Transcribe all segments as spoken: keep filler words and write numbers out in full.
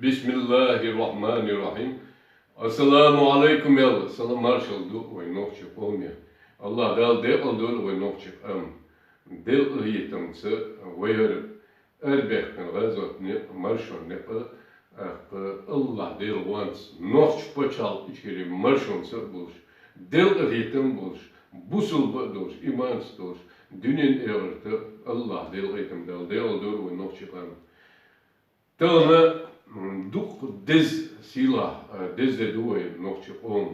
Бисмиллахир-рахманир-рахим. Ассаламу алейкум, аьлла, салам-маршалла ду вай нохчий къоме. Аллахь Дала декъал дойла вай нохчий къам. Делкъа хетамца вай хӀара арабаьхкина гӀазот никъ, маршо никъ, тӀаккха Аллахь Дала вайца, нохчий пачхьалкх Ичкери маршонца а болаш, делкъа хетам а болаш, бусалба а долаш, иманца а долаш, дуьнен, эхарта Аллахь Дала къахетам Дала декъал дойла вай нохчий къам. Тахан, м, дукха деза сийлахь, а, деза де ду вай нохчий къома.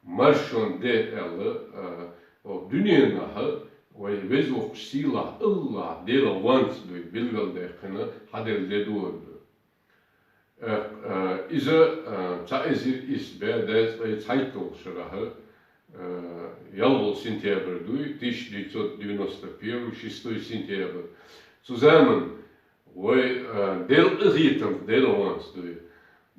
Маршон де аьлла, а, о, дуьненахьа вай Веза-Воккхача сийлахь Аллахь Дала вайца дуй билгалдаьккхина хьаделла де ду вай. Э, э, иза, э, цхьа эзар ийс бӀаь дезткъеи цхьайтталгӀа шарахьа, э, ялхолгӀа сентябрь дуй, тысяча девятьсот девяносто первый, шестой сентябрь. Цу заман вай, э, делкъа хетам Дала вайца дуй.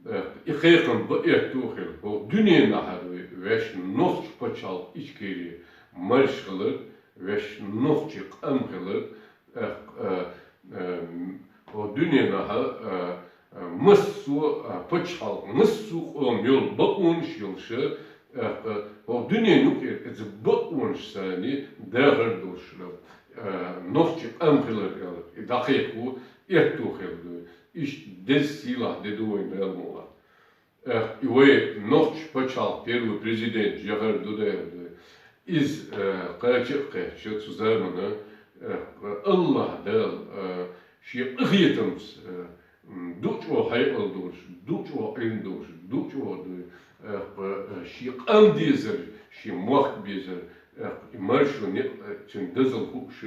Э, и кхайкхам ба аьттув хила, хӀокху дуьненахьа дуй, вешан нохчий пачхьалкх Ичкери марша хилар, вешан нохчий къам хилар, э, э, э, хӀокху дуьненахьа, э, э, массо а, э, пачхьалкх, массо а къома йолу бакъонаш йолуша, э, э, хӀокху дуьненан юкъера иза бакъонаш санна дахар долуш, э, нохчий къам хилар аьлла, и дӀакхайкхо аьттув хила дуй. Иштта деза сийлахь де ду вайна Дала мукъалахь. Э, и вай нохчий пачхьалкх первый президент Жохара Дудаев дуй. Иза, э, кхача а кхаьчча цу замана, э, Аллахь Дала, э, шен къахетамца, э, м, дукха чӀогӀа хьекъал долуш, дукха чӀогӀа Ӏилма долуш, дукха чӀогӀа дуй, э, э, шен къам дезар, шен мохк безар, э, и маршо никъ, э, цуьнан дозалла хууш,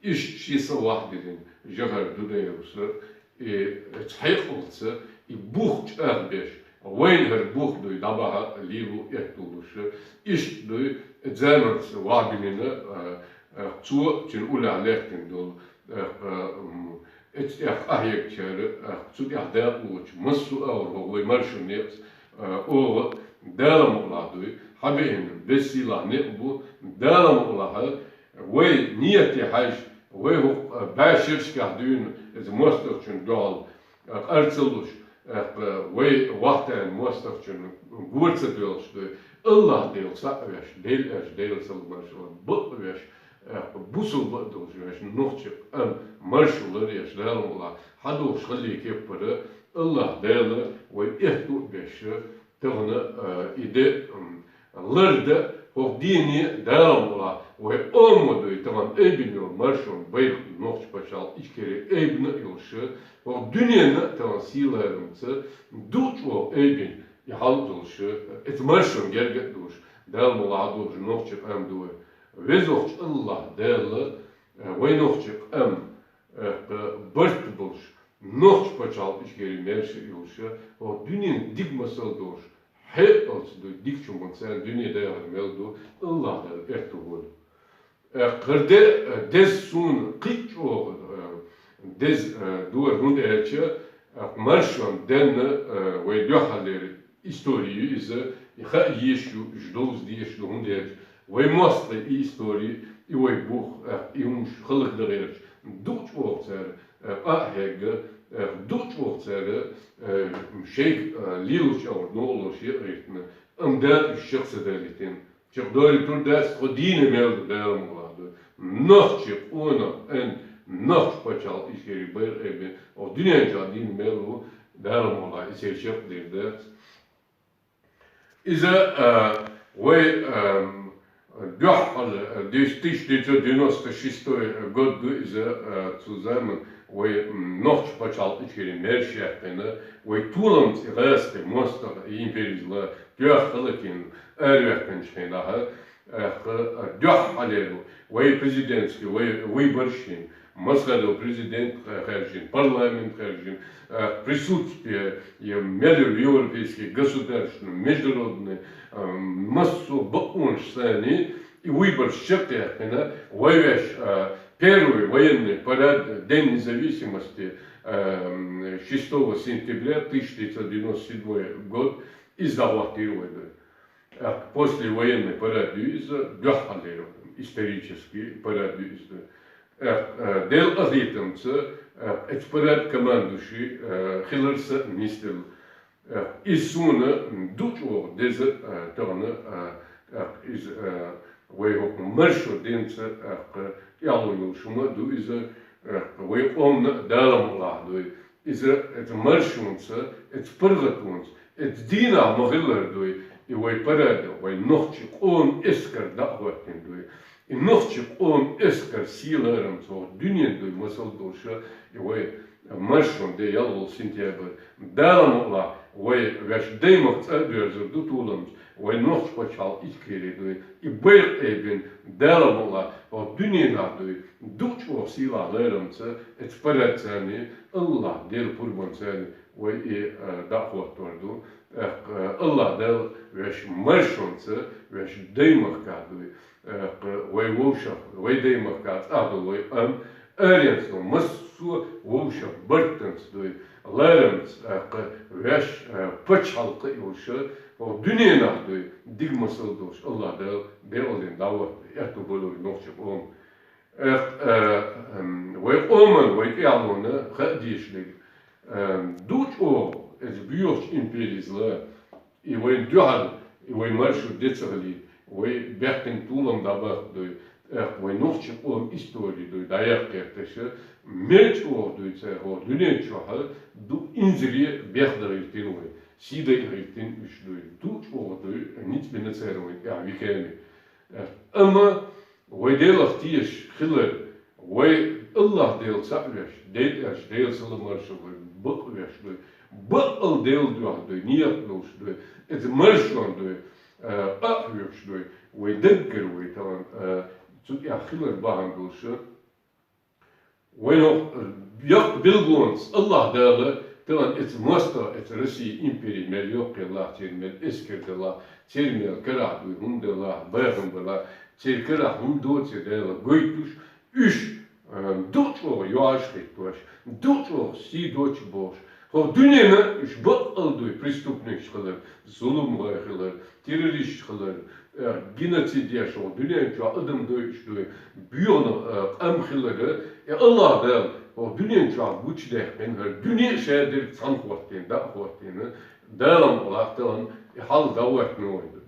иштта шен са вахь диллина Жохара Дудаевс, и, э, цу хьекъалца, и бух чӀагӀбеш, вайна хӀара бух дуй дӀабахьа лело аьттув луш, иштта дуй, заманца вахь биллина, а, а, цо цуьнан уллехь лаьттина долу, а, а, м, эцу тӀехь къахьегначара, а, цу тӀехь дакъа лоцуш, массо а агӀор хӀокху вай маршонан некъаца, а, оха Дала мукъалахь дуй, хьабеана, бессийлахь некъ бу, Дала мукъалахь, вай нийяте хьаьжча, вай хӀокху, а, бӀешерашкахь дуьйна иза мостагӀчунна дуьхьал, а, къар ца луш, а, вай вахтана мостагӀчунна гора ца доьлхуш дуй. Аллахь Дела цхьаъ веш, Дела аьлча, Дела салам-маршалла, бакъ веш, а, бусалба а долуш веш, нохчий къам маршо ларъеш, Дала мукъалахь, хьадогӀуш хиллачу кеппара, Аллахь Дала вай аьтту а беш, тахана, а, и де, м, ларда, хӀокху дийне Дала мукъалахь, вай омо дуй, тахана айбина йолу маршонан байракх нохчий пачхьалкх Ичкери айбина а йолуш, хӀокху дуьненна а тахана сийлахьарамца дукха чӀогӀа айбина и хьал а долуш, иза маршонан герга а долуш, Дала мукъалахь дохуш нохчий къам ду вай. Веза-Воккхачу Аллахь Дала, а, вай нохчий къам, а, барт болуш, нохчий пачхьалкх Ичкери маьрша а йолуш, хӀокху дуьненан дика масал долуш, хьекъалца дуй, дикачу хӀуманца дуьне дахар мел ду, Аллахь Дала аьтту войла. Э, кхара де, э, деза суна кхин а чӀогӀа, э, деза, э, дора, хӀунда аьлча, э, маршонан денна, э, вай дуьххьарлера истори ю иза, и хаа езаш ю, уьш довза дезаш ду, хӀунда аьлча вай мостагӀий и истори, и вай бух, э, и хӀумаш хӀаллакдахарца дукха чӀогӀа цара, э, къа а хьегна, э, дукха чӀогӀа цара, э, шайга, э, лелочу агӀор новкъарло шен а гӀиртина, амма Дала уьш чекх ца далийтина. Чекхдовлийтур дац, тхо дийна мел ду, Дала мукъалахь ду. Нохчий къонах, эн, нохчий пачхьалкх Ичкери байракх айбина, хӀокху дуьнен чохь дийна мел ву, Дала мукъалахь, и церан чекхдер дац. Иза, а, вай, а, дуьххьал, а, тысяча девятьсот девяносто шестой год ду иза, а, цу заман вай, м, нохчий пачхьалкх Ичкери маьрша яьккхина, вай толамца и гӀазкхи мостагӀа, и империязло тоьхна хӀаллакйина, араваьккхинчу хенахь, а, кха, а, дуьххьалера вай президентский, вай выбораш йина, Масхадов президент хаьржина, парламент хаьржина, а, присутствие, я, мел йолу европейский государственный, международный, а, массо а бакъонаш санна, и выбораш чекхъяьккхина, вай веш, а, первый военный парад, День независимости, а, м, шестого сентября тысяча девятьсот девяносто седьмой год, иза дӀахӀоттийра вай дуй. А, послевоенный парад ю иза, дуьххьалера исторический парад ю иза. Э, э, Дел ахитамца, э, эцпарат командующий, э, хиларса нисдел. Э, из суна ду чӀоагӀа деза, э, тагӀана, э, э, из, э, вай хӀокху маршо денца, э, тӀехьо йолуш хӀума ду иза, э, вай къомна Дала мукъалахь дуй. Иза, эца маршонца, эца паргӀатонца, эца дийнахь ма-хиллара дуй, и вай парада, вай нохчи къоман эскар дӀа а хӀоттийна дуй. И нохчи къоман эскар сий-ларамца хӀокху дуьненна дуй масал долуша, и вай маршонан де ялхолгӀа сентябрь. Дала мукъалахь, вай ваьш даймах цӀа а доьрзур ду толамца, вай нохчи пачхьалкх Ичкери дуй. И байракх эбина, Дала мукъалахь, хӀокху дуьненахь дуй, ду чӀоагӀа сийлахь-ларамца, эца парадца, Аллахь Делан пурбанца вай и, э, дӀа а хӀоттор ду. ТӀаккха, э, Аллахь Дала ваьш маршонца, ваьш даймахкахь дуй. ТӀаккха вай вовшах, вай даймахкахь цӀахь долу вай къам, аренца долу массо а вовшах бартанца дуй. Ларамца, тӀаккха ваьш, э, пачхьалкх а йолуша, хӀокху дуьненахь дуй, дика масал долуш Аллахь Дала декъалдина дӀахӀотта, аьтту бойла вай нохчи къоман. Э, э, м, вай къоман, вай тӀаьхьалонна хаа дезаш дерг, э, ду чӀогӀа эца боьхачу империяза, и вайна дуьхьал, и вай маршо де ца хилийта, вай бехкан толам дӀабахка дуй, тӀаккха вай нохчи къоман истори дуй, дӀаяккха гӀерташа, мел чӀогӀа дуй цара хӀокху дуьнен чохь ду инзаре бехдан гӀиртина вай, сий дайа гӀиртина уьш дуй, ду чӀогӀа дуй, ницкъ бина цара вайна тӀехь веками. Э, амма вай Делах тешаш хилар, вай Аллахь Дела цхьаъ веш, Дела аьлча, Дела салам-маршалла хуьлда, бакъ веш дуй, бакъал Делан дуьхьа дуй, некъ долуш дуй, эца маршонна дуй, э, къа а хьоьгуш дуй, вай даггара вай тахана, э, цу тӀехь хилар бахьана долуша, вайна хӀокху яккха билгалонца Аллахь Дала тахана эца мостагӀа, эца Россия импери мел йоккха елахь, церан мел эскар делахь, церан мел карахь дуй хӀума делахь, бахам белахь, церан карахь хӀума доций Дала гойтуш, уьш, э, ду чӀогӀа йоӀаш хӀиттош, ду чӀогӀа сий доцуш бохуш, хӀокху дуьненна уьш бакъал дуй преступникаш хилар, зуламхой хилар, террористаш хилар, э, геноцид еш, хӀокху дуьнен чохь адам дойуш дуй, боьхна, э, къам хилар, и Аллахь Дала хӀокху дуьнен чохь гучудаьккхина, хӀара дуьне а шадерг цхьаьна хӀоттийна, дӀа а хӀоттийна, Дала мукъалахь тахана и хьал дӀахӀоттийна вай ду.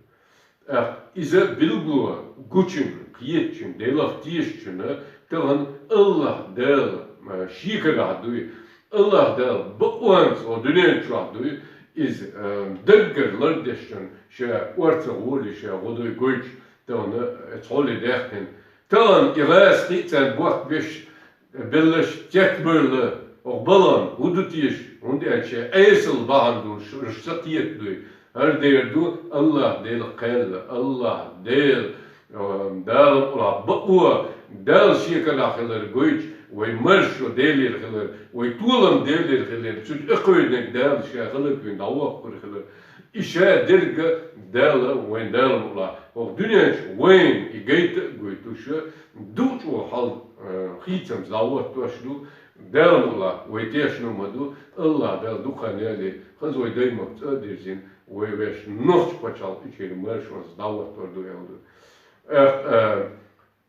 ТӀаккха иза билгало гучун, кхетачун, Делах тешачунна тахана Аллахь Дала, э, шекарахь дуй, Аллахь Дала бакъонца хӀокху дуьнен чохь дуй, иза, э, даггара лардешчун ша орцах волий, ша гӀо дуй гойтуш, тахана, э, цхьолле даьккхина. Тахана и гӀазкхий а царна бохк беш, беллаш тетта бевлла, хӀокху балан хӀун ду теша, хӀунда аьлча Ӏесалла бахьана долуш уьш ца кхета дуй. ХӀара дера ду Аллахь Дела кхел, Аллахь Дела, э, Дала мукъалахь бакъо, Дала шекарахь хилар гойтуш, вай маршо Делера хилар, вай толам Делера хилар, цу тӀе кхоьйнарг Дала ша хӀаллаквина дӀавоккхур хилар. И шадерг Дала, вайн Дала мукъалахь, хӀокху дуьнен чу вайна и гайта а гойтуша, ду чӀогӀа хьал, э, хийцамца дӀахӀоттош ду, Дала мукъалахь, вай тешна ма ду, Аллахь Дала дукха хан яле, хаза вай даймах цӀа а дирзина, вай ваьш нохча пачхьалкх Ичкери маршонца дӀахӀоттор ду аьлла ду. Э, э,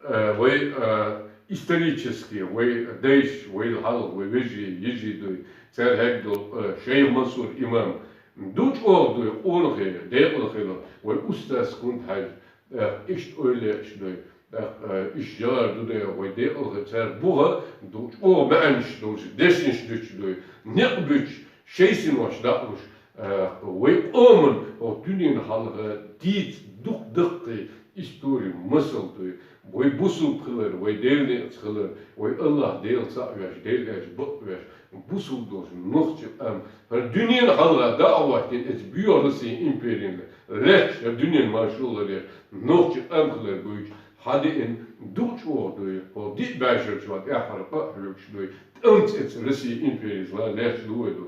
э, вай, э, исторически, вай дайша, вай хьалха, вай вежарий, йижарий дуй, цара хьегна долу, э, Шайх Мансур имам, ду чӀогӀа дуй, къонахий, декъала хила, вай устаз Кунта-Хьаьжа, э, иштта ойла еш дуй, э, э, иштта жагӀар ду дела, вай декъала хила, цара буха ду чӀогӀа маьӀнаш долуш, дешнаш дуьтуш дуй, некъ буьтуш, шайн синош дӀа а луш, э, вай къоман хӀокху дуьненан хьалха дийца дукха даккхий истори, масал дуй. Вай бусулба хилар, вай Делан некъаца хилар, вай Аллахь Дела цхьаъ веш, Дела аьлча бакъ веш, бусулба долуш нохча къам, хӀара дуьненан хьалха дӀа а хӀоттийна, эца боьха Россин империна лаьтташ, хӀара дуьненан маршо ларъеш, нохча къам хилар гойтуш, хьадеана ду чӀогӀа дуй, хӀокху диъ бӀешар чохь тӀаьххьара къа а хьоьгуш дуй, тӀамца эца Россин империяза лаьтташ ду вай ду.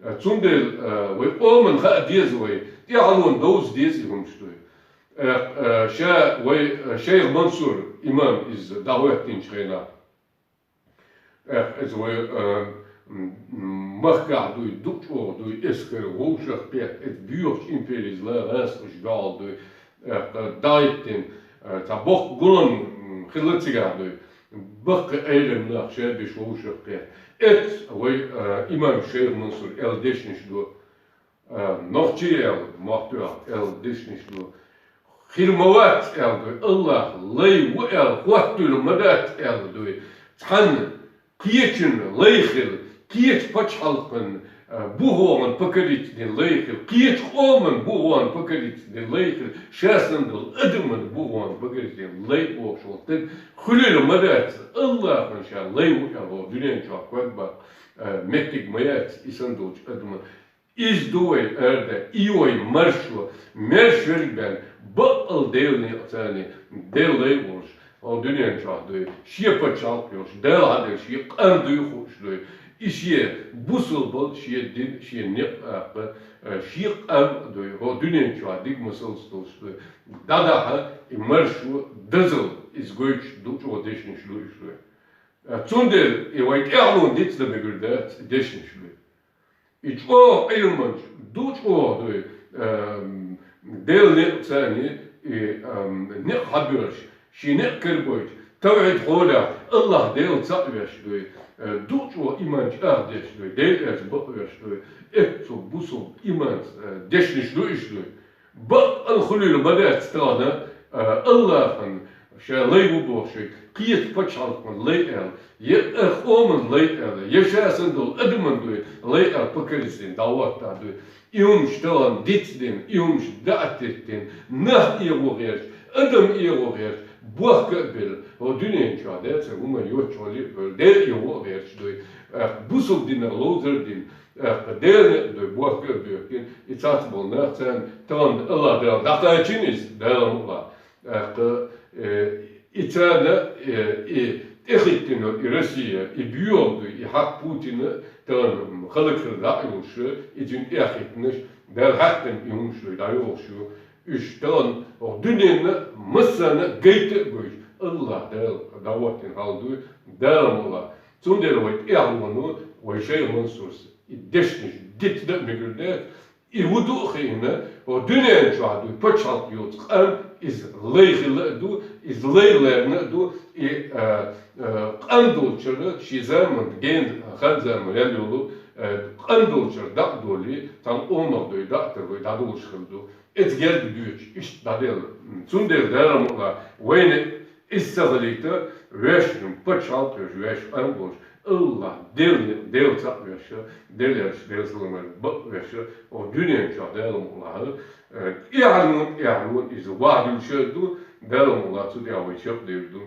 Э, цундела, э, вай къоман хаа деза вай, тӀаьхьалонна довза деза и хӀумаш дуй. Э, э, ша вай, э, Шайх Мансур имам иза дӀахӀоьттинчу хенахь, э, иза вай, э, м, м, махкахь дуй, ду чӀогӀа дуй, эскар вовшах кхетта, иза боьхачу империяза гӀазкхаша дуьхьал дуй, э, дӀахӀиттина, э, цхьа боккха гулам, м, хилла цигахь дуй. баккхий Ӏелам нах шоай беш вовшах кхетта. Эц вай, а, имам шайх Мансур аьлла дешнаш ду, а, нохчий аьлла, мохтуьйхь аьлла дешнаш ду. Хир ма вац аьлла дуй, Аллах лай ву аьлла, хоттуьйла ма дац аьлла дуй. Цхьанна кхечун лай хила, кхечу пачхьалкхан, а, бухонан покорить дина лай хила, кхечу къоман бухонан покорить дина лай хила, ша санна долу адаман бухонан покорить дина лай бохуш волу стаг хуьлийла ма дац, Аллахана ша лай ву аьлла, дуьнен чохь ког баккха, а, меттиг ма яц и санна долчу адаман. Иза ду вай арда, и вай маршо, мерш верг бен, баккъал Делан некъаца, Делан лай волуш, хӀокху дуьнен чохь дуй, шен пачхьалкх йолуш, Дала хьадер шен къам дуй хууш дуй. И шен бусалбал, шен дин, шен некъ а кха, шен къам дуй, хӀокху дуьнен чохь диг масалца долуш дуй. ДӀадахьа и маршо дозалла, иза гойтуш ду чӀогӀа дешнаш ду уьш дуй. Цундела и вай тӀаьхьалонан дицдан мегар дац дешнаш дуй. И чӀогӀа Ӏилманча ду чӀогӀа дуй, эм, Делан некъаца и, эм, некъ хьабоьлхуш, шен некъ карабойтуш, тавхьид хьолехь, Аллах Дела цхьаъ веш дуй, э, ду чӀогӀа иман чӀагӀдеш дуй, Дела аьлча бакъ веш дуй, эццу бусалба иманца, э, дешнаш ду уьш дуй. Бакъ а хуьлийла ма дац тахана, а, Аллахана ша лай ву бохуш, кхечу пачхьалкхана лай аьлла, я къоман лай аьлла, я ша санна долу адаман дуй, лай аьлла покорить дина дӀахӀоттахь дуй. И хӀумаш тахана дицдина, и хӀумаш даӀат дина, нах эгӀо гӀерташ, адам эгӀо гӀерташ, бохка а белла, хӀокху дуьнен чохь дацара хӀума йоцчу хьоле а бевлла, Дела эгӀо а гӀерташ дуй. Бусалба динах ловзар а дина, тӀаккха Делан некъ дуй, бохка а боьхкина, и цхьацца болу нах царна тахана Аллах Дала дӀакхачийна иза, Дала мукъалахь. ТӀаккха, э, и царна, э, и тӀехӀиттина и Россия, и боьха дуй, и хьакха Путина тахана хӀаллакьхир дӀа а йолуш, и цуьнан тӀехӀиттинарш, Дала хьаьттина и хӀумаш дуй, дӀайолуш ю. Уьш тахана хӀокху дуьненна массарна гайта а гойтуш, Аллах Дала дӀахӀоттийна хьал дуй, Дала мукъалахь. Цундела вай тӀаьхьалоно, вай шайх Мансурс и дешнаш дицдан а мегар дац, и ву ду а хиъна, хӀокху дуьнен чохь дуй, пачхьалкх йоцу къам, иза лай хилла а ду, иза лай лерна а ду, и, а, а, къам долчуьра шен заман, гена хан заман ял йолу, а, къам долчуьра дӀа а долий, цхьана къомах дуй, дӀа а тарлуй, дӀадолуш хилла ду. Эца герга доьдуш, иштта дӀаделла. Цундела Дала мукъалахь вайна иза ца хилийта, вешан пачхьалкх а веш, вешан къам а болуш, Аллах, Дела, Дела цхьаъ веш, Дела аьлча, Делан салам аьлча бакъ веш, хӀокху дуьнен чохь Дала мукъалахь, э, тӀаьхьалонан, тӀаьхьалонан иза вахьдуьллуш а ду, Дала мукъалахь цу тӀехь вай чекхдевр ду.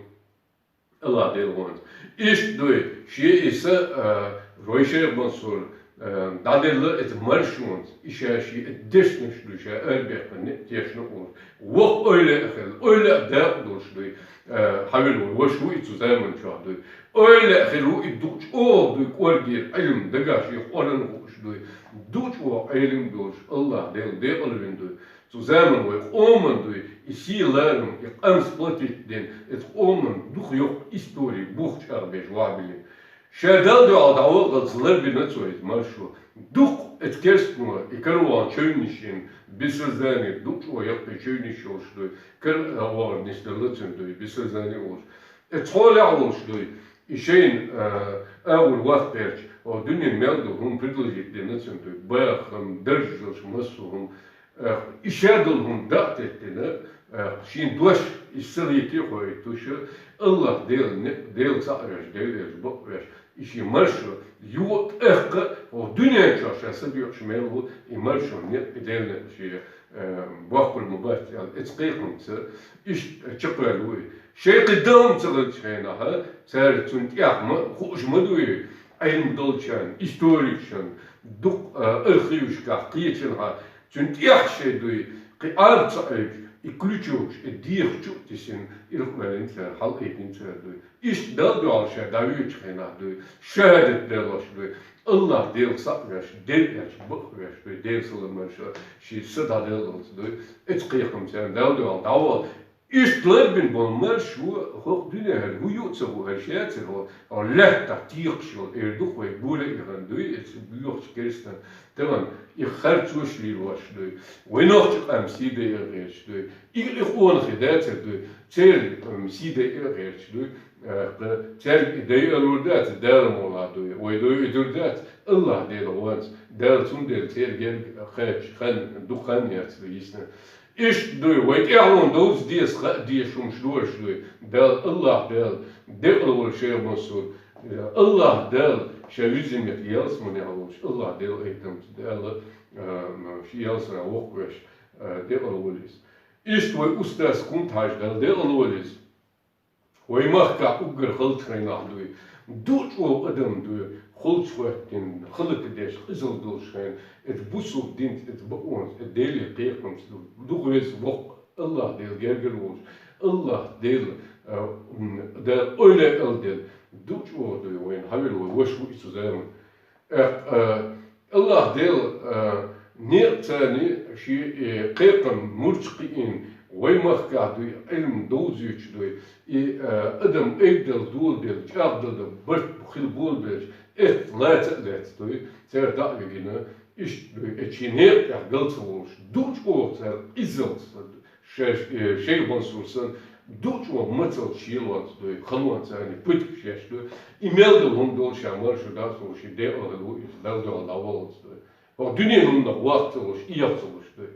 Аллах Дела гӀонца. Иштта дуй, шен и са, а, вай шайх Мансур, а, дӀаделла эца маршонца, и ша шен дешнаш дуй, ша арабехкан некъ тешна а волуш. Воккха ойла а хилла, ойла а дакъа долуш дуй, а, хьавелла вай ваша ву и цу заман чохь дуй. Ойла а хилла ву и дукха чӀогӀа дуй, кӀоргера Ӏилма дагахь шен Къуръан хууш дуй. Ду чӀогӀа Ӏелам долуш, Аллах Дела декъала вина дуй. Цу заман вай къоман дуй, и сий ларам, и къам сплотить дина, эца къоман дукха йоккха истори, бух чӀагӀбеш вахьбиллина. Ша Далла дуьхьал дӀавахалц ларбина цо иза маршо. Дукха эца керстано, и караван чевнаш йина, без сознания, дукха чӀогӀа яккхий чевнаш йолуш дуй, кара а вахар нисдалла цуьнан дуй, без сознания волуш. Эца хьолехь а волуш дуй, и шайна, а, агӀор вахкхерча, о, дуьненан мел ду хӀума предложить дина цуьнан дуй, бахам, даржаш, массо а хӀума. Э, и ша долу хӀума дӀа а теттина, э, шен дош и са летий хьоьйтуш, Аллах Дела не-, Дела цхьаъ веш, Дела веш, бакъ веш, и шен маршо юха а тӀаккха, хӀокху дуьнен чохь ша са доькъуш мел ву, и маршо некъ, и Дела некъ шен, э, боккхур ма бац аьлла, эца кхайкхамца, иштта чекхваьлла ву и. Шайн кхин дан хӀума ца хилчу хенахь, цара цунна тӀехь ма, хууш ма дуй, Ӏилма долчарна, историкашна, дукха, э, архивашкахь кхечанхьа, цуьнан тӀехь шайн дуй, кхин Ӏаба ца Ӏуьйтуш, и ключ йолуш, и дехачу а тесина, ирхъваьллина цара, хьалаайдина цара дуй. Иштта Далла дуьхьал ша дӀавоьдучу хенахь дуй, шахӀадат деллалц дуй, Аллах Дела цхьаъ веш, Дела аьлча бакъ веш дуй, Дела салам аьлча шен са дӀаделлалц дуй, эца кхайкхамца Далла дуьхьал дӀавала. Иштта ларбина болу марш ву хӀокху дуьненара, хӀу юа ца хӀу хӀара шецара хӀо, хӀо лаьттахь текхаш йолу, эр ду-кх вай гура а яхана дуй, эца боьхачу керстан тахана, и харцош лелош дуй, вай нохча къам сий дайа гӀерташ дуй, и, и къонахий дацар дуй, церан, м, сий дайа гӀерташ дуй, а, кха, цаьрга и дайа лур дац, Дала муха дуй, вай дуй и дур дац, Аллах Дела гӀонца, Дала цундела церан герга кхаьчча хан, дукха хан яц дуй йисна. Иштта дуй, вай тӀаьхьалонан довза деза хаа дезаш хӀумаш лоруш дуй. Дала, Аллах Дала, декъала волу шайх Мансур, Аллах Дала, ша визза меттиг ялсаманехь волуш, Аллах Дела айтамца Дала, а, ши ялсамане воккхавеш, а, декъала волу иза. Иштта вай устаз Кунта-Хьаьжа Дала декъала волу иза. Вай махкахь уггар халчу хенахь дуй, ду чӀогӀа адам дуй, халчу хӀоьттина, хӀаллакдеш, къизалла долуш хенахь, эца бусулба динца, эца бакъонца, эца Деле кхайкхамца ду, ду веза воккха, Аллах Дела гергара волуш, Аллах Дела, а, м, Дала ойла а ала делла, ду чӀогӀа дуй вайна хьавир вай ваша ву и цу заман. Э, э, Аллах Дела, э, некъ царна ши, э, кхайкхам мурча кхиийна, вай махкахь дуй, Ӏилма довзуьйтуш дуй, и, э, адам айдала доладелла, чӀагӀдала барт хила болабелча, эцца лаца а лаьцна дуй, цара дӀа а вигина, иштта дуй, э, шен некъа тӀехь гал ца волуш, ду чӀогӀа цара къизалла ца ду. Шайх, э, шайх Мансур санна, ду чӀогӀа мацалла шелонца дуй, халонца царна пуьтигаш еш дуй. И мел долу хӀума долу ша маршо дӀа а сов, шен декъала хила ву иза, Далла дуьхьал дӀаваллалц дуй. ХӀокху дуьненан хӀуманах ваккха ца луш, эха ца луш дуй.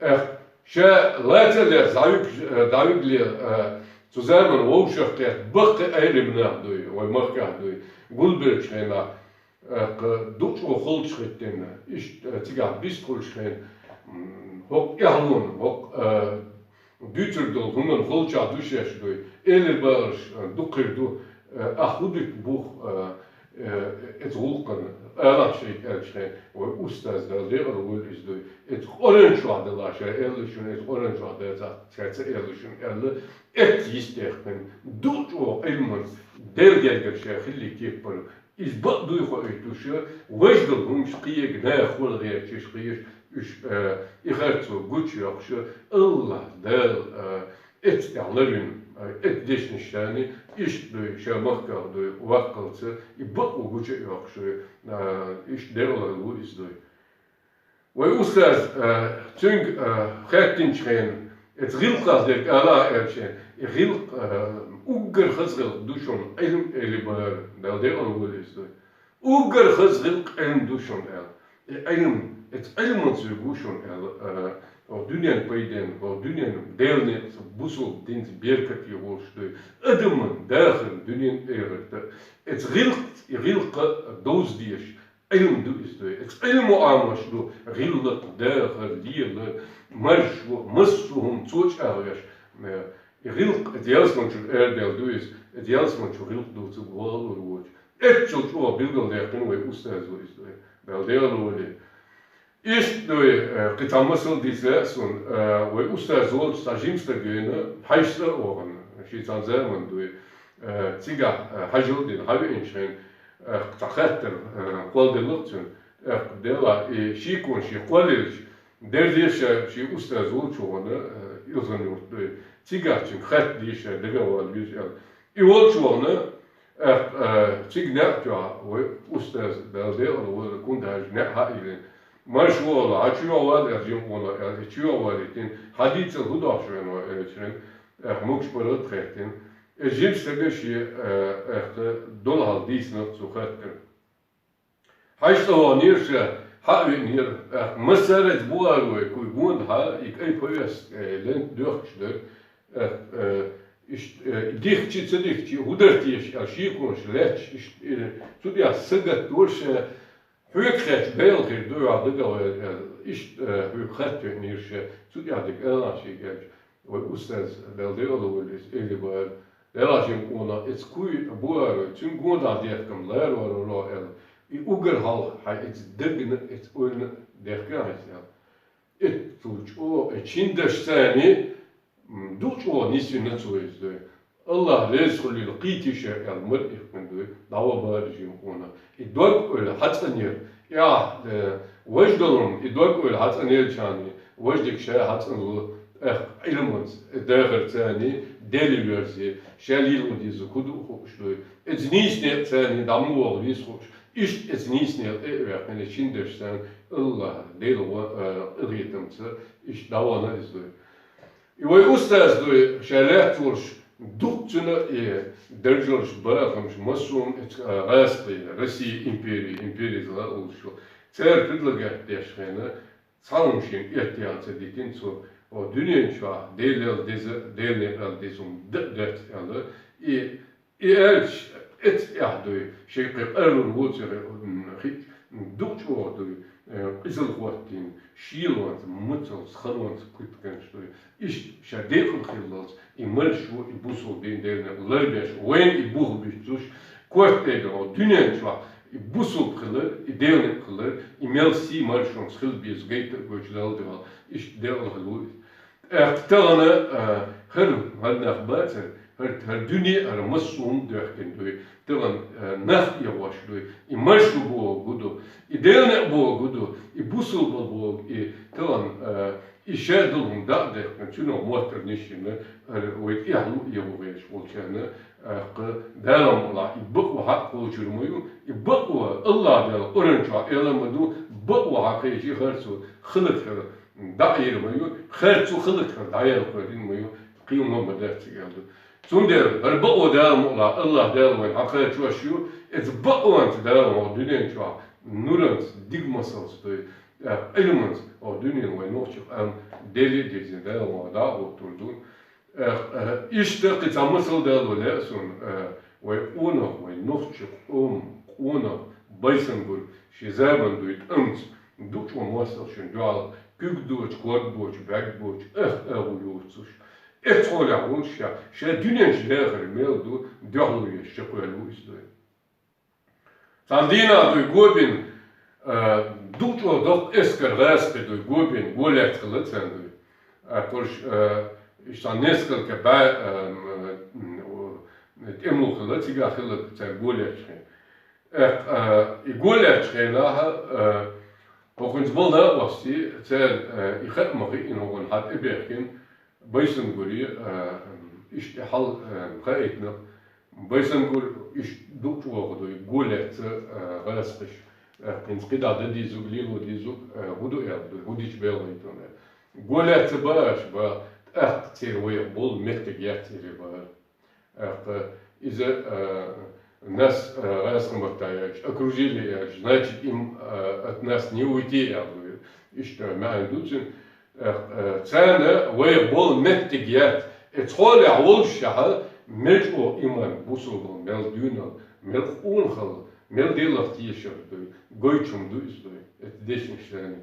Эх, ша лаца а лаьцна дӀавиг-, э, дӀавигале, э, цу заман вовшах кхетта баккхий Ӏелам нах дуй, вай махкахь дуй, гулбеллачу хенахь, э, кха, ду чӀогӀа халчу хӀоьттина, иштта, э, цигахь бистхуьлуш хенахь, м, хӀокху тӀаьхьалонан, хӀокху, э, дуьйцур долу хӀуманан халчахь ду шаьш дуй, элира бахарш, э, дукха хир ду, э, ахь хӀун дуьту бух, э, э, эца гӀуллакхана, алахь шайга аьллачу хенахь, вай устаз Дала декъала волу иза дуй, эца Къуръан чохь далахь ша аьлла шуна, эца Къуръан чохь дацахь ша ца аьлла шуна аьлла, эцца йистехкина, ду чӀогӀа Ӏилманца, Делан гергара ша хиллий кепара, иза бакъ дуй хоуьйтуш, важдал хӀумаш кхиега наха хӀалла гӀерташ кхиеш, уьш, э, и харцо гучуйоккхуш, Аллах Дала, э, эцца тӀехь ларвина, э, эцца дешнаш шайна, иштта дуй, ша махкахь дуй, ваккхалца, и бакъо гучу а йоккхуш, э, иштта декъала ву иза дуй. Вай устаз, э, цуьнга, э, хаьттинчу хенахь, эца гӀиллакхах дерг ала а аьлла шен, и гӀиллакх, э, уггар хаза гӀиллакх ду шуна, Ӏилма элира бахара, Дала декъала волу иза дуй. Уггар хаза гӀиллакх Ӏилма ду шуна аьлла. И Ӏилма, эца Ӏилманца верг ву шуна аьлла, э, хӀокху дуьненан пайденна, хӀокху дуьненан Делан некъаца, бусулба динца беркате волуш дуй. Адаман дахарна дуьненан эхартан. Эца гӀиллакх, и гӀиллакх довза дезаш, Ӏилма ду иза дуй. Эца Ӏилма Ӏамош ду гӀиллакх, дахар, лелар, маршо, массо а хӀума цо чӀагӀвеш. Э, и гӀиллакх, эца ялсамани чуьра арадаьлла ду иза, эца ялсамани чу гӀиллакх ду ца вогӀур воцуш. Эццул чӀогӀа билгалдаьккхина вай устаз ву иза дуй. Дала декъала волий. Иштта дуй, э, кхин цхьа масал дийца лаьа суна, э, вай устаз волчу цхьа жима стаг вийна, хьаьжцӀа а вахана, шен цхьана заманна дуй, э, цигахь, э, хьаьжал а дина, хьавеанчу хенахь, э, цхьа хаттар, э, кхолладелла-кх цуьнан, э, делахь, и шеконаш шен кхоллаелча, дерза ша шен устаз волчу вахана, э, Илхан-Юрта дуй, цигахь цуьнга хатта дийша дагахь вала веза аьлла. И волчу вахана, Эх, э, цига неӀ тоьхна, вай устаз, Дала декъала волу, Кунта-Хьаьжа неӀ хьаийрина. Марша вогӀалахь, хьан чу йогӀу вала аьлла жима къонах аьлла, и чу йогӀу валийтина, хьан дийцар хӀун дохуш вен вай аьлча хенахь, эх, могуш паргӀат а хаьттина. И жима стага шен, э, эх, долу хьал дийцина цу хаттар. ХьаьжцӀа ваханера ша, хьа а веанера, эх, массара а бухара вай, кхуьй гонахьа, и кӀайн повестка, э, лента доьхкуш дара. Э, э, иштта, э, дихча, ца дихча, хӀун дара теша аьлла, шеконаш лаьтташ, иштта, э, цу тӀехь сагатдора ша, хьоьга хаьттича, Дала хир ду, хьо дагахь вала аьлла, иштта, э, хьоьга хатта веанера ша, цу тӀехь дерг алахь шега аьлча, вай устаз, Дала декъала волу иза, элира бахара, делахь жима къонах, эца кхуьй бу ара вай, цуьнан гонахьа дехкам лара вара вара аьлла, и уггар хьалха хьайн эца дагна, эца ойлана дехкина хьайца аьлла. Эццул чӀогӀа, э, чиндаш царна, м, ду чӀогӀа нисвина цо иза дуй. Аллах реза хуьлийла кхийти ша аьлла, мара иккхина дуй, дӀаван бахара жима къонах. И дог-ойла хьацӀанера, и ахь, э, важдалун, и дог-ойла хьацӀанелчарна, важдиг ша хьацӀанло, Эх, Ӏилманца, э, дахар царна, Даьла верзе, ша лело деза хӀу ду хууш дуй. Эца нийсне царна дӀа ма вогӀа веза хууш. Иштта эца нийсне э ваьккхина шин деш царна, Аллахь, Даьла гӀо-, э, къинхетамца, иштта дӀавана из дуй. И вай устаз дуй, ша лаьццалуш, дукха цуьнан и даржалаш, бахамаш, массо а эца, э, гӀазкхий, Россия импери, импери зала уллаш. Цара предлагать деш хьена, цхьа хӀума шен эттехьа ца дитина цо, о, дуьнен чохь Делал деза, Делне аьлла деза хӀума д-, дац аьлла. И, и аьлча, эццехь дуй, шен кхин къаррун воцура, м, хи-, дукха чӀогӀа дуй, э, къизал хӀоттийна, шелонца, мацалца, халонца кутканаш дуй. Иштта ша декъал хиллалц, и маршо, и бусулба дин Делне ларбеш, вайна и бух буьттуш, корта тӀе бегӀо, дуьнен чохь и бусулба хилар, и Делне хилар, и мел сий маршонца хила беза гайта а гойтуш Далла дуьхьал, иштта Делан хила ву иза. ТӀаккха тахана, а, хӀара, хӀара нах бацара, хӀара, хӀара дуьне, хӀара массо а хӀума доьхкина дуй, тахана, а, нах эгӀош дуй, и маршо боху ду, и Делне боху ду, и бусулба боху, и тахана, а, и ша долу хӀума дӀа а даьккхина, цуьнан моттар нисчина, хӀара вай тӀехь лу а егӀо гӀерташ волчарна, тӀаккха Дала мукъалахь, и бакъо хьакхочур ма ю, и бакъо Аллахь Дала Къуръан чохь ала ма ду, бакъо хьакхечи харцо хиларх дӀа а йийр ма ю, харцо хиларх дӀаялкхойтина ма ю, кхин хӀума ма дац цига аьлла ду. Цундела хӀара бакъо Дала мукъалахь, Аллахь Дала вайна хьакхачош ю, эца бакъонца Дала вайн дуьнен чохь нуранца, дика масалца дуй, тӀаккха Ӏилманца, о, дуьнен вай нохчех ам Деле а дезина, Дала вайн дӀа а гӀоттур ду. Э, э, иштта кхин цхьа масал дало лаьа суна, э, вай къонах, вай нохча къом-, къонах Байсангур шен заман дуй тӀамца, дукха ван мостагӀчун дуьхьал, куьг доцу, ког боцу, бӀаьрг боцу, эх, агӀо йоцуш. Эцхьолехь волуш ша, ша дуьнен чу дахар мел ду, дуьхьало еш чекхваьлла ву иза дуй. Цхьана дийнахь дуй го бина, э, дукха чӀогӀа доккха эскар гӀазкхи дуй го бина, го лаьцна хилла царна дуй. Э, кхуьш, э, иштта несколько бӀе, э, м, м, тӀемло хилла, цигахь хилла цара го лаьцча хье. Э, э, и го лаьцча хьенахь, э, хӀокхуьнца бала а васти, цара, э, и хаа ма хиъна хӀокхунна хьа тӀебехкина, Байсангури, а, иштта хьал, а, хаийтина. Байсангур иштта дукха чӀогӀа дуй, го лаьцна, а, гӀазкхиш. А, кхинца кхидӀа дан дезуг, лело дезуг, а, хӀу ду аьлла дуй, хӀу дича белхьайтуна. Го лаьцна бааш ба, тӀаккха церан вайх болу меттиг яц церан бара. ТӀаккха иза, а, нас, а, гӀазкхаматта яьлча, окружили яьлча, значит, им, а, от нас не уйти, аьлла дуй. Иштта маьӀна ду цуьнан. Э, э, царна вайх болу меттиг яц. Эцхьолехь волуш шаьхьа, мел чӀогӀа иман, бусулба, мел дуьйна, мел къонахалла, мел Делах тешар дуй, гойтуш хӀума ду иза дуй, эцу дешнаш царна.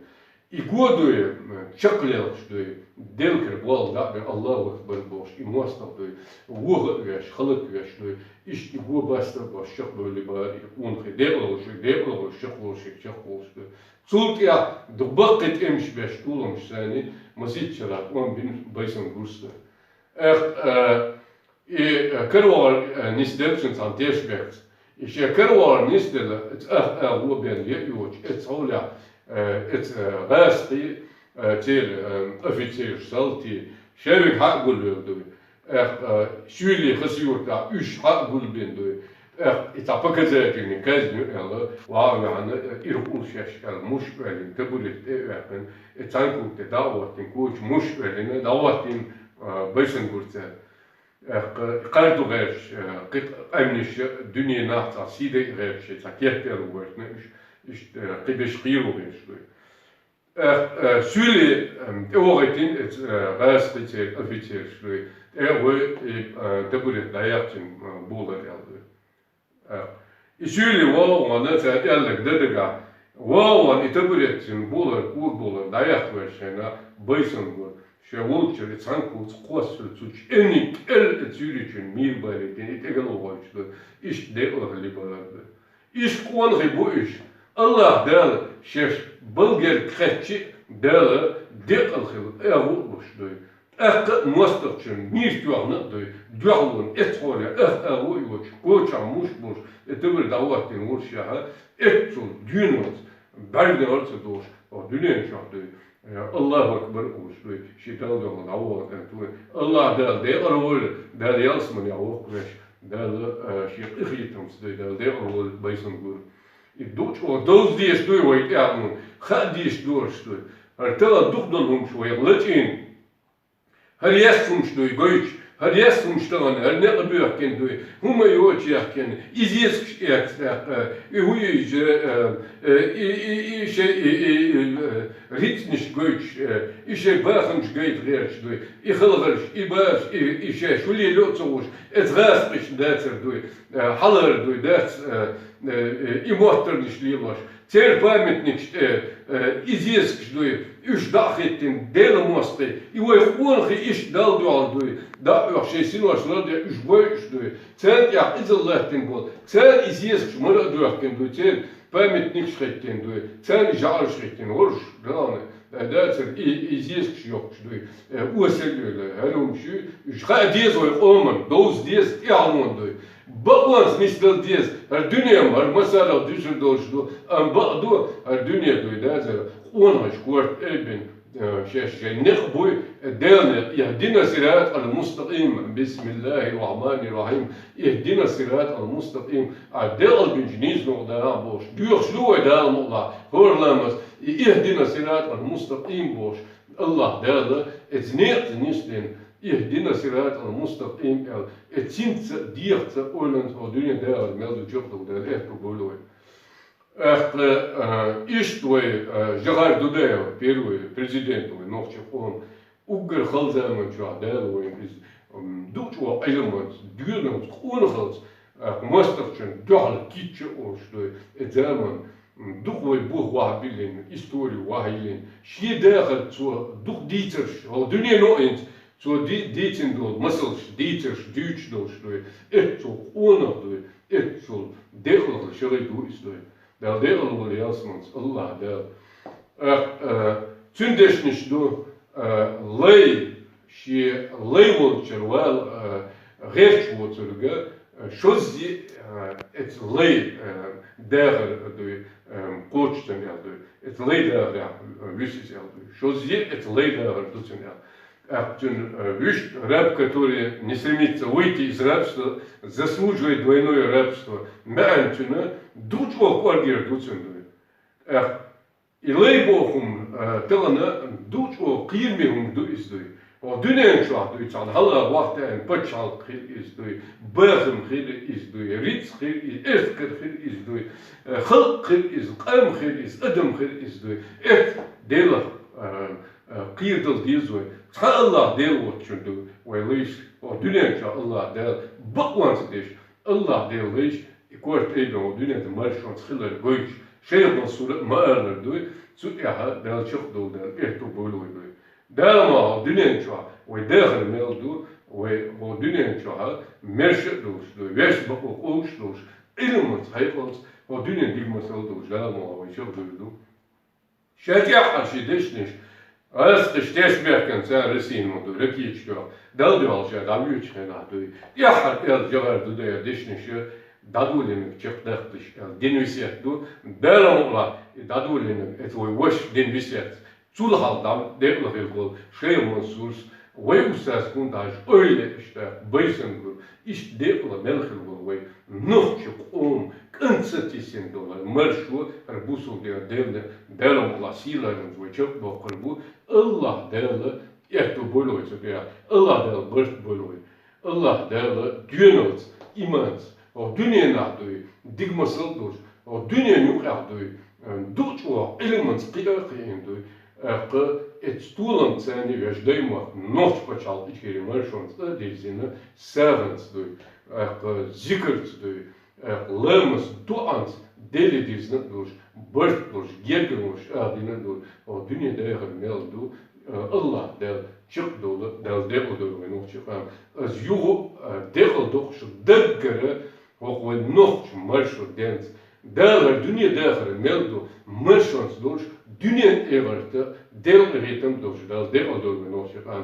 И го дуй, м, чекхлелхаш дуй, делкара болла дӀа а бен, Аллаху акбар бохуш, и мостагӀа дуй, вуха а веш, хала а веш дуй, иштта и го баста а беш, чекхбевлла бара, и къонахий декъала волуш, декъала волуш, чекхволуш, чекхволуш дуй. Цул тӀаьхьа дукха баккхий тӀемаш беш, тӀулгӀамаш сайна, масийтта шарахь тӀом бина Байсангурс. Эх, э, и, э, каравар, э, нисделла цуьнан цхьана тешнабехкаца. И шен каравар нисделла, ах, ах, агӀо бен е а йоцуш, эцхьолехь, э, эца, э, гӀазкхий, э, церан, э, офицераш, салтий, шаверг хьа а гулвелла дуй. Эх, а, Суьйли Хасавюртахь уьш хьа а гулбина дуй. Эх, и цхьа показательный казнь ю аьлла, ваха а ваьхьана, э, ирхула шаьш аьлла, муш а оьллина, табурет тӀе а ваьккхина, и цхьаьна куг тӀе дӀа а хӀоттина, коча муш а оьллина, дӀахӀоттийна, а, Байсангурца. Эх, кхарду гӀерташ, э, кхин къаьмнаш дуьне нах цхьа сий дайа гӀерташ, цхьа кеппел вохуьйтина уьш, иштта, э, кхин беш кхийро гӀерташ дуй. Э, э, Суьйли, эм, тӀе вахийтина эца, э, гӀазкхий церан офицераш дуй. ТӀе а гӀой, и, э, табурет дӀаяьккхина, э, болар аьлла дуй. Э, и Суьйли вогӀу ванна цара аьлларг дан дагахь, вогӀу ванна и табурет цуьнан болар, кура болар дӀаяккха ваьлча хьенахь, Байсангур, шен волччара и цхьаьна куц кхоссалуш цу чӀениг кӀел а цуьрачун мийра балийтина, и тӀегал вогӀуьйтуш дуй, иштта декъала хилла бара дуй. Иштта къонахий бу уьш. Аллахь Дала шаьш балгерг кхаьччи а, Дала декъала хила агӀо а луш дуй. ТӀаккха а мостагӀчун мийра тоьхна а дуй, дуьхьалонан эцхьолехь ах агӀо а йоцуш, кочахь муш болуш, и табурет дӀахӀоттийна волуш шаьхьа, эццул дуьйналц, бӀаьрганал а ца дохуш, оха дуьнен чохь дуй. Э, Аллаху акбар олуш дуй, ший Далла дуьхьал дӀавола кӀант вуй. Аллах Дала декъала волва, Дала ялсаманехь воккхавеш, Дала, э, ший къинхетамца дуй, Дала декъала волва байсанна гур. И дукха чӀогӀа довза дезаш дуй вай тӀаьхьа, хаа дезаш ду уьш дуй. ХӀара тахана дукха долу хӀумаш вайх лачкъийна. ХӀара яьсса хӀумаш дуй гойтуш, хӀара яьсса хӀумаш тахана, хӀара некъ боьхкина дуй, хӀума йоцу яхкина, и зезагаш эцна тӀаккха, и хӀу йижа, э, э, и, и, и, шей, и, и, и, э, рицкъанаш гойтуш, э, и шей бахамаш гайта гӀерташ дуй, и халхарш, и базаш, и, и шей шу лело а ца хууш, эца гӀазкхашна дацар дуй, э, хьалхара дуй, дац, э, э, э, и моттарнаш лелош. Церан памятникаш тӀе, э, и зезагаш дуй, уьш дӀа а хӀиттина, Делан мостагӀий, и вай къонахий иштта Далла дуьхьал дуй, дӀа а оьхуш шайн синош лар а деш, уьш бойуш дуй. Царна тӀехь къизалла латтина болу, царна и зезагаш мара а доьхкина дуй, церан памятникаш хӀиттина дуй, царна и жӀараш хӀиттина, хӀорш, гална, э, дацара и, и зезагаш йоккхуш дуй, э, осал а йолу, хӀара хӀумаш ю, уьш хаа деза вай къоман, довза деза, тӀаьхьалонан дуй. Бакъонца нисдала деза, хӀара дуьненан хӀара масалах дуьсур долуш ду, амма бакъ ду, хӀара дуьне дуй дазар, къонахаш корта айбина, э, шаьш шайн некъ буй, Делан некъ, ихдина сиратал мустакъим, бисмиллахир рахманир рахим, ихдина сиратал мустакъим, а декъала бинчу нийсонах даха бохуш, доьхуш ду вай Дала мукъалахь, хӀора ламаз, и ихдина сиратал мустакъим бохуш, Аллах Дала, эца некъаца нисдина, ихдина сиратал мустакъим аьлла, э, цинца а, дегӀаца а ойланца хӀокху дуьне дахар мел ду чекхдала Дала, аьтто бойла вай. ТӀаккха, а, иштта вай, а, Жохар Дудаев, первый президент вай нохчийн къоман, уггар хала заман чохь Дала вайна иза, м, дукха чӀогӀа Ӏилманца, доьналлица, къонахаллица, а, мостагӀчунна дуьхьал кийча а олуш дуй, э, заман, м, дукха вай бух вахьа биллина, истори вахьа йиллина, шен дахар цо дукха дийцарш, хӀокху дуьнено а хӀинца, цо ди-, дийцина долу масалш, дийцарш, дуьйцуш долуш дуй, эццул къонах дуй, эццул декъала шагӀа ду иза дуй. Дала декъала волва ялсаманца, Аллах Дала. Э, э, цуьнан дешнаш ду, э, лай, шен лай волчуьра вала, э, гӀерташ воцург, э, шозза, э, эца лай, э, дахар дуй, э, кхочушдан аьлла дуй. Эца лай дахарехь, э, вуьсу иза аьлла дуй. Шозза эца лай дахар ду цуьнан аьлла. ТӀаккха цуьнан, э, вуьшта раб, который не стремится выйти из рабства, заслуживает двойное рабство. МаьӀна цуьнан дукха чӀогӀа кӀоргера ду цуьнан дуй. ТӀаккха и лай боху хӀума, э, тахана дукха чӀогӀа кхераме хӀума ду иза дуй. ХӀокху дуьнен чохь дуй, цхьана хьалха вахтаьӀна пачхьалкх хир иза дуй, бахам хир иза дуй, рицкъ хир иза, эскар хир иза дуй, э, халкъ хир иза, къам хир иза, адам хир иза дуй. Эцу Делах, э, э, кхерадала деза вай. Цхьа Аллах Дела воцучун ду вай лайш, хӀокху дуьнен чохь Аллах Дала бакъонца деш, Аллах Дела лайш, и корта айбина хӀокху дуьненна маршонца хилар гойтуш, шайх Мансура а ма-аллара дуй, цу тӀехь Дала чекхдовла Дала, аьтто бойла вай дуй. Дала ма хӀокху дуьнен чохь вай дахар мел ду, вай хӀокху дуьнен чохь маьрша а долуш дуй, вешан бакъо къовсуш а долуш, Ӏилманца, хьекъалца, хӀокху дуьнен дика масал а долуш, Дала ма хӀокху вай чекхдевлла ду. Ша тӀаьххьара шен дешнаш, гӀазкхаша тешнабехкан цара Россина ма ду, ракеташ тоьхна, Далла дуьхьал ша дӀавоьдучу хенахь дуй. ТӀаьххьара аьлла Жохар Дудаева дешнаш дӀадолийнарг чекхдаккхалаш аьлла дина весет ду. Дала мукъалахь, и дӀадолийнарг эца вай вашас дина весет. Цул хьалха дӀа декъала хилла волу шайх Мансурс, вай устаз хӀунда аьлча ойла иштта байсанна гур, иштта декъала мел хилла волу вай нохчийн къоман кӀант сатийсина долу маршо, хӀара бусалба дин Делан, Делан мукъалахь сийлахьчу вай чекхбоккхур бу, Аллах Дала аьтто бойла вай цу тӀехь, Аллах Дала барт бойла вай. Аллах Дала доьналлица, иманца, хӀокху дуьненахь дуй, дика масал а долуш, хӀокху дуьненан юкъахь дуй, дукха чӀогӀа Ӏилманца кхиа а кхиийна дуй, тӀаккха эцу толамца царна вешан даймахка нохчийн пачхьалкх Ичкери маршонца а дирзина, сагӀанца дуй, тӀаккха зикарца дуй, тӀаккха ламаз, дуӀанца Деле дирзина а долуш, барт а болуш, гергарло болуш а дина а долуш, хӀокху дуьне дахар мел ду, Аллах Дала чекхдовла, Дала декъала дойла вай нохчийн къам. Аса юха а декъала доккхуш даггара хӀокху вай нохчийн маршо денца. Дала хӀара дуьне дахар мел ду, маршонца долуш, Дуьнен, эхартен Дала къахетам долаш, Дала декъал долда вай нохчийн къам.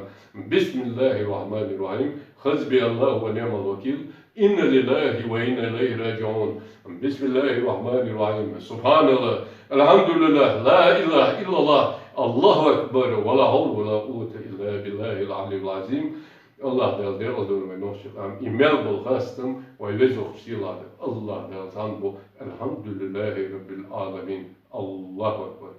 بسم الله الرحمن الرحيم. حسبي الله ونعم الوكيل. إنا لله وإنا إليه راجعون. بسم الله الرحمن الرحيم. سبحان الله. الحمد لله. لا إله إلا الله. الله أكبر. ولا حول ولا قوة إلا بالله العلي العظيم. Аллахӏ Дала декъал долда вай нохчийн къам. Из мел бола хастам вай Веза-Воккхача сийлахьа да. Аллахӏ Дала цхьанне ба. الحمد لله رب العالمين. الله أكبر.